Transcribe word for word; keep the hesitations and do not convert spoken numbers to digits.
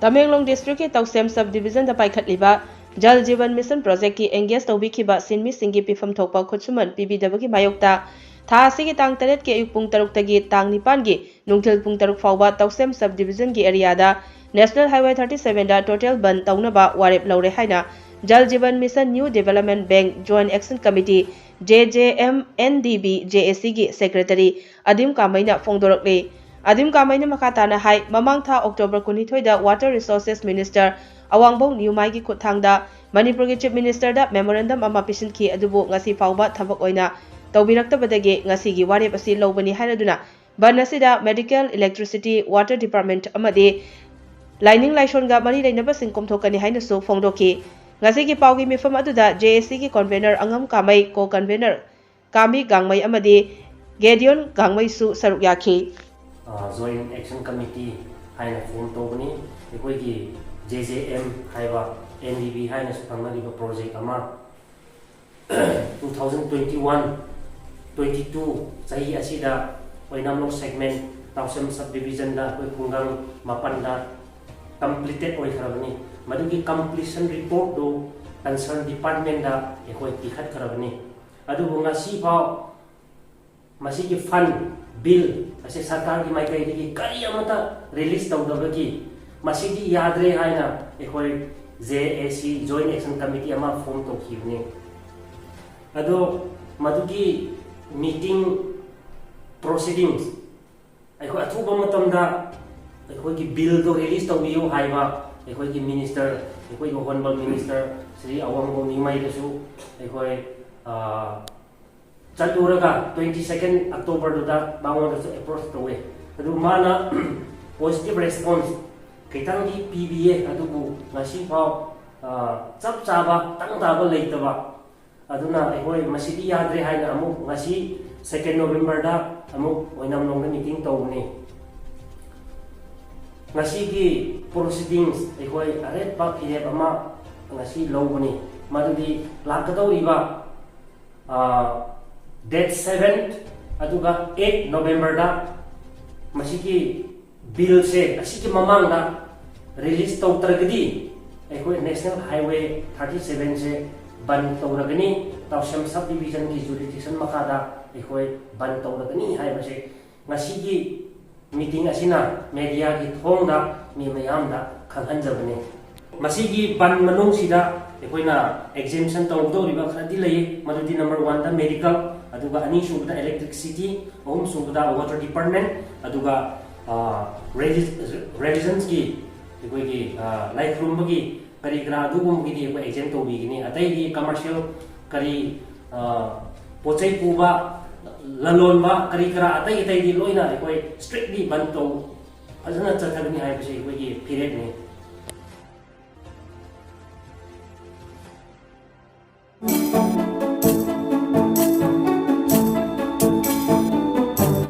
ꯇꯃꯦꯡꯂꯣꯡ ꯗꯤꯁꯇ꯭ꯔꯤꯛꯀꯤ ꯇꯧꯁꯦꯝ sub ꯗꯤꯕꯤꯖꯟꯗ ꯄꯥꯏꯈꯠꯂꯤꯕ Jal Jeevan mission ꯄ꯭ꯔꯣꯖꯦꯛꯀꯤ engage ꯇꯧꯕꯤꯈꯤꯕ ꯁꯤꯟꯃꯤꯁꯤꯡꯒꯤ ꯄꯤꯐꯝ ꯊꯣꯛꯄ ꯈꯨꯠꯁꯨꯃꯟ ꯄꯤꯕꯤꯗꯕꯒꯤ ꯃꯥꯌꯣꯛꯇ ꯊꯥ ꯑꯁꯤꯒꯤ ꯇꯥꯡ ꯇꯔꯦꯠꯀꯤ ꯑꯌꯨꯛ ꯄꯨꯡ ꯇꯔꯨꯛꯇꯒꯤ ꯇꯥꯡ ꯅꯤꯄꯥꯟꯒꯤ ꯅꯨꯡꯊꯤꯜ ꯄꯨꯡ ꯇꯔꯨꯛ ꯐꯥꯎꯕ ꯇꯧꯁꯦꯝ ꯁꯕ ꯗꯤꯕꯤꯖꯟꯒꯤ ꯑꯦꯔꯤꯌꯥꯗ ꯅꯦꯁꯅꯦꯜ ꯍꯥꯏꯋꯦ ꯊꯥꯔꯇꯤ ꯁꯚꯦꯟꯗ ꯇꯣꯇꯦꯜ ꯕꯟ ꯇꯧꯅꯕ ꯋꯥꯔꯦꯞ ꯂꯧꯔꯦ ꯍꯥꯏꯅ Jal Jeevan mission new development ꯕꯦꯡ joint action committee, J J M N D B J A ꯁꯤꯒꯤ ꯁꯦꯀ꯭ꯔꯦꯇꯔꯤ ꯑꯗꯤꯝ ꯀꯥꯃꯩꯅ ꯐꯣꯡꯗꯣꯔꯛꯂꯤ꯫ ꯑꯗꯤꯝ ꯀꯥꯃꯩꯅ ꯃꯈꯥ ꯇꯥꯅ ꯍꯥꯏ, ꯃꯃꯥꯡ ꯊꯥ ꯑꯣꯛꯇꯣꯕꯔ ꯀꯨꯟꯅꯤꯊꯣꯏꯗ ꯋꯥꯇꯔ ꯔꯤꯁꯣꯔꯁꯦꯁ ꯃꯤꯅꯤꯁꯇꯔ ꯑꯋꯥꯡꯕꯧ ꯅ꯭ꯌꯨꯃꯥꯏꯒꯤ ꯈꯨꯠꯊꯥꯡꯗ ꯃꯅꯤꯄꯨꯔꯒꯤ ꯆꯤꯐ ꯃꯤꯅꯤꯁꯇꯔꯗ ꯃꯦꯃꯣꯔꯦꯟꯗꯝ ꯑꯃ ꯄꯤꯁꯤꯟꯈꯤ, ꯑꯗꯨꯕꯨ ꯉꯁꯤ ꯐꯥꯎꯕ ꯊꯕꯛ ꯑꯣꯏꯅ ꯇꯧꯕꯤꯔꯛꯇꯕꯗꯒꯤ ꯉꯁꯤꯒꯤ ꯋꯥꯔꯦꯞ ꯑꯁꯤ ꯂꯧꯕꯅꯤ ꯍꯥꯏꯔꯗꯨꯅ ꯕꯟ ꯑꯁꯤꯗ ꯃꯦꯗꯤꯀꯦꯜ, ꯏꯂꯦꯛꯇ꯭ꯔꯤꯁꯤꯇꯤ, ꯋꯥꯇꯔ ꯗꯤꯄꯥꯔꯠꯃꯦꯟꯠ ꯑꯃꯗꯤ ꯂꯥꯏꯅꯤꯡ ꯂꯥꯏꯁꯣꯟꯒ ꯃꯔꯤ ꯂꯩꯅꯕꯁꯤꯡ ꯀꯣꯝꯊꯣꯛꯀꯅꯤ ꯍꯥꯏꯅꯁꯨ ꯐꯣꯡꯗꯣꯛꯈꯤ꯫ ꯉꯁꯤꯒꯤ ꯄꯥꯎꯒꯤ ꯃꯤꯐꯝ ꯑꯗꯨꯗ ꯖꯦ ꯑꯦ ꯁꯤꯒꯤ ꯀꯣꯟꯚꯦꯅꯔ ꯑꯉꯝ ꯀꯥꯃꯩ, ꯀꯣ ꯀꯟꯚꯦꯅꯔ ꯀꯥꯃꯤ ꯒꯥꯡꯃꯩ ꯑꯃꯗꯤ ꯒꯦꯗꯤꯌꯣꯟ ꯒꯥꯡꯃꯩꯁꯨ ꯁꯔꯨꯛ ꯌꯥꯈꯤ꯫ ꯖꯣꯏꯟ ꯑꯦꯛꯁꯟ ꯀꯃꯤꯇꯤ ꯍꯥꯏꯅ ꯐꯣꯝ ꯇꯧꯕꯅꯤ꯫ ꯑꯩꯈꯣꯏꯒꯤ ꯖꯦ ꯖꯦ ꯑꯦꯝ ꯍꯥꯏꯕ ꯑꯦꯟ ꯗꯤ ꯕꯤ ꯍꯥꯏꯅꯁꯨ ꯈꯪꯅꯔꯤꯕ ꯄ꯭ꯔꯣꯖꯦꯛ ꯑꯃ two thousand twenty one twenty two ꯆꯍꯤ ꯑꯁꯤꯗ ꯑꯣꯏꯅꯥꯝꯂꯣꯡ ꯁꯦꯒꯃꯦꯟ ꯇꯥꯎꯁꯦꯝ ꯁꯕ ꯗꯤꯕꯤꯖꯟꯗ ꯑꯩꯈꯣꯏ ꯈꯨꯡꯒꯪ ꯃꯥꯄꯟꯗ ꯀꯝꯄ꯭ꯂꯤꯇꯦꯠ ꯑꯣꯏꯈ꯭ꯔꯕꯅꯤ꯫ ꯃꯗꯨꯒꯤ ꯀꯝꯄ꯭ꯂꯤꯁꯟ ꯔꯤꯄꯣꯔꯠꯇꯨ ꯀꯟꯁꯔꯟ ꯗꯤꯄꯥꯔꯠꯃꯦꯟꯗ ꯑꯩꯈꯣꯏ ꯄꯤꯈꯠꯈ꯭ꯔꯕꯅꯤ꯫ ꯑꯗꯨꯕꯨ ꯉꯁꯤꯐꯥꯎ ꯃꯁꯤꯒꯤ ꯐꯟ ꯕꯤꯜ ꯑꯁꯤ ꯁꯔꯀꯥꯔꯒꯤ ꯃꯥꯏꯀꯩꯗꯒꯤ ꯀꯔꯤ ꯑꯃꯠꯇ ꯔꯤꯂꯤꯁ ꯇꯧꯗꯕꯒꯤ ꯃꯁꯤꯗꯤ ꯌꯥꯗ꯭ꯔꯦ ꯍꯥꯏꯅ ꯑꯩꯈꯣꯏ ꯖꯦ ꯑꯦ ꯁꯤ ꯖꯣꯏꯟ ꯑꯦꯛꯁꯟ ꯀꯃꯤꯇꯤ ꯑꯃ ꯐꯣꯝ ꯇꯧꯈꯤꯕꯅꯤ꯫ ꯑꯗꯣ ꯃꯗꯨꯒꯤ ꯃꯤꯇꯤꯡ ꯄ꯭ꯔꯣꯁꯤꯗꯤꯡꯁ ꯑꯩꯈꯣꯏ ꯑꯊꯨꯕ ꯃꯇꯝꯗ ꯑꯩꯈꯣꯏꯒꯤ ꯕꯤꯜꯗꯣ ꯔꯤꯂꯤꯁ ꯇꯧꯕꯤꯌꯨ ꯍꯥꯏꯕ ꯑꯩꯈꯣꯏꯒꯤ ꯃꯤꯅꯤꯁꯇꯔ, ꯑꯩꯈꯣꯏꯒꯤ ꯍꯣꯅꯔꯦꯕꯜ ꯃꯤꯅꯤꯁꯇꯔ ꯁ꯭ꯔꯤ ꯑꯋꯥꯡꯕꯧ ꯅꯤꯃꯩꯗꯁꯨ ꯑꯩꯈꯣꯏ ꯆꯠꯂꯨꯔꯒ ꯇ꯭ꯋꯦꯟꯇꯤ ꯁꯦꯀꯦꯟ ꯑꯣꯛꯇꯣꯕꯔꯗꯨꯗ ꯃꯉꯣꯟꯗꯁꯨ ꯑꯦꯄ꯭ꯔꯣꯆ ꯇꯧꯋꯦ꯫ ꯑꯗꯨ ꯃꯥꯅ ꯄꯣꯖꯤꯇꯤꯚ ꯔꯦꯁꯄꯣꯟꯁ ꯈꯤꯇꯪꯗꯤ ꯄꯤꯕꯤꯌꯦ, ꯑꯗꯨꯕꯨ ꯉꯁꯤꯐꯥꯎ ꯆꯞ ꯆꯥꯕ ꯇꯪ ꯇꯥꯕ ꯂꯩꯇꯕ꯫ ꯑꯗꯨꯅ ꯑꯩꯈꯣꯏ ꯃꯁꯤꯗꯤ ꯌꯥꯗ꯭ꯔꯦ ꯍꯥꯏꯅ ꯑꯃꯨꯛ ꯉꯁꯤ ꯁꯦꯀꯦꯟ ꯅꯣꯕꯦꯝꯕꯔꯗ ꯑꯃꯨꯛ ꯑꯣꯏꯅꯥꯝꯂꯣꯡꯗ ꯃꯤꯇꯤꯡ ꯇꯧꯕꯅꯤ꯫ ꯉꯁꯤꯒꯤ ꯄ꯭ꯔꯣꯁꯤꯗꯤꯡꯁ ꯑꯩꯈꯣꯏ ꯑꯔꯦꯞꯄ ꯐꯤꯔꯦꯞ ꯑꯃ ꯉꯁꯤ ꯂꯧꯕꯅꯤ꯫ ꯃꯗꯨꯗꯤ ꯂꯥꯛꯀꯗꯧꯔꯤꯕ ꯗꯦꯠ ꯁꯚꯦꯟ ꯑꯗꯨꯒ ꯑꯩꯠ ꯅꯣꯕꯦꯝꯕꯔꯗ ꯃꯁꯤꯒꯤ ꯕꯤꯜꯁꯦ ꯑꯁꯤꯒꯤ ꯃꯃꯥꯡꯗ ꯔꯤꯂꯤꯁ ꯇꯧꯗ꯭ꯔꯒꯗꯤ ꯑꯩꯈꯣꯏ National Highway thirty seven ꯁꯦ ꯕꯟ ꯇꯧꯔꯒꯅꯤ, ꯇꯥꯎꯁꯦꯝ Sub Division ꯒꯤ jurisdiction ꯃꯈꯥꯗ ꯑꯩꯈꯣꯏ ꯕꯟ ꯇꯧꯔꯒꯅꯤ ꯍꯥꯏꯕꯁꯦ ꯉꯁꯤꯒꯤ meeting ꯑꯁꯤꯅ media ꯒꯤ ꯊꯣꯡꯗ ꯃꯤ ꯃꯌꯥꯝꯗ ꯈꯪꯍꯟꯖꯕꯅꯤ꯫ ꯃꯁꯤꯒꯤ ꯕꯟ ꯃꯅꯨꯡꯁꯤꯗ ꯑꯩꯈꯣꯏꯅ exemption ꯇꯧꯒꯗꯧꯔꯤꯕ ꯈꯔꯗꯤ ꯂꯩꯌꯦ, ꯃꯗꯨꯗꯤ number one ꯗ medical, ꯑꯗꯨꯒ ꯑꯅꯤꯁꯨꯕꯗ electricity, ꯑꯍꯨꯝꯁꯨꯕꯗ water department, ꯑꯗꯨꯒ religions ꯀꯤ ꯑꯩꯈꯣꯏꯒꯤ ꯂꯥꯏ ꯈꯨꯔꯨꯝꯕꯒꯤ ꯀꯔꯤ ꯀꯔꯥ ꯑꯗꯨꯒꯨꯝꯕꯒꯤꯗꯤ ꯑꯩꯈꯣꯏ exempt ꯇꯧꯕꯤꯒꯅꯤ꯫ ꯑꯇꯩꯗꯤ commercial ꯀꯔꯤ ꯄꯣꯠ ꯆꯩ ꯄꯨꯕ, ꯂꯂꯣꯟꯕ ꯀꯔꯤ ꯀꯔꯥ ꯑꯇꯩ ꯑꯇꯩꯗꯤ ꯂꯣꯏꯅ ꯑꯩꯈꯣꯏ strictly ꯕꯟ ꯇꯧ, ꯐꯖꯅ ꯆꯠꯊꯒꯅꯤ ꯍꯥꯏꯕꯁꯤ ꯑꯩꯈꯣꯏꯒꯤ ꯐꯤꯔꯦꯞꯅꯤ꯫